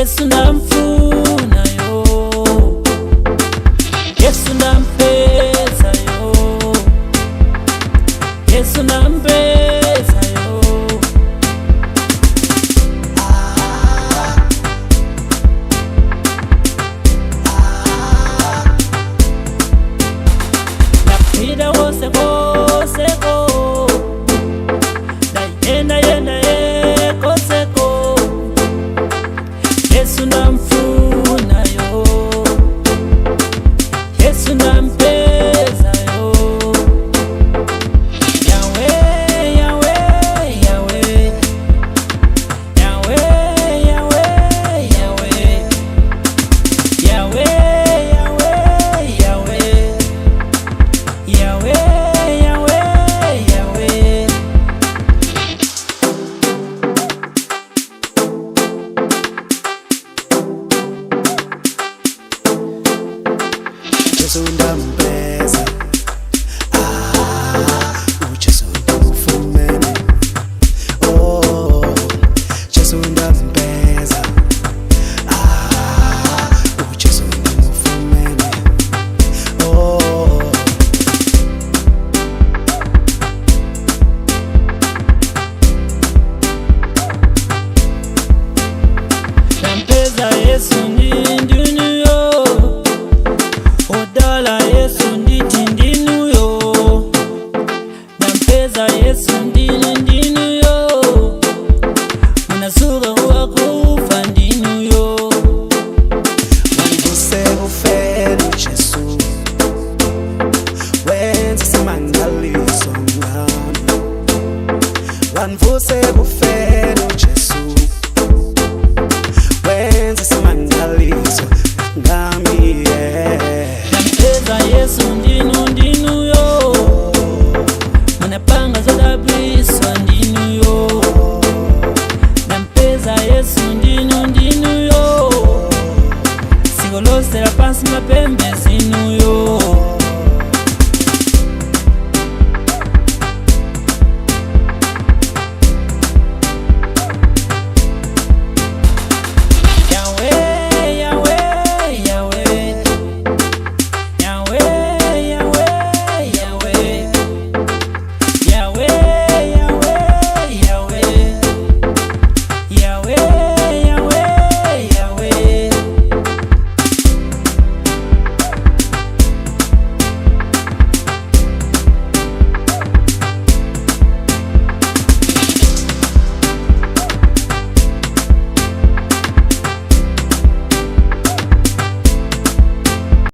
Yesu ndamfuna yo, Yesu ndampeza yo, Yesu ndampeza yo. Ndapita wose koseko, ndayenda yenda ye koseko. Yesu ndamfuna yo, Yesu ndampeza yo. Yawe, Yawe, Yawe, Yawe, Yawe, Yawe, Yawe, Yawe, Yawe, Yawe, Yawe, Yawe. Jesu ndampeza, ah, uJesu ndamfumene. Oh, Jesu ndampeza, ah, uJesu ndamfumene. Oh. Nampeza Yesu ndindinuyo, odala Yesu nditi ndinuyo. Nampeza Yesu ndindinuyo, munasuka wakufa ndinuyo. Wandivuse kufeni Jesu, wenza isimangaliso ngami. Wandivuse kufeni Jesu, wenza isimangaliso ngami, yeah. Nampeza Yesu ndinu ndinuyo, munapanga zodabwisa ndinuyo. Nampeza Yesu ndinu ndinuyo, sikolosera pansi mapembe.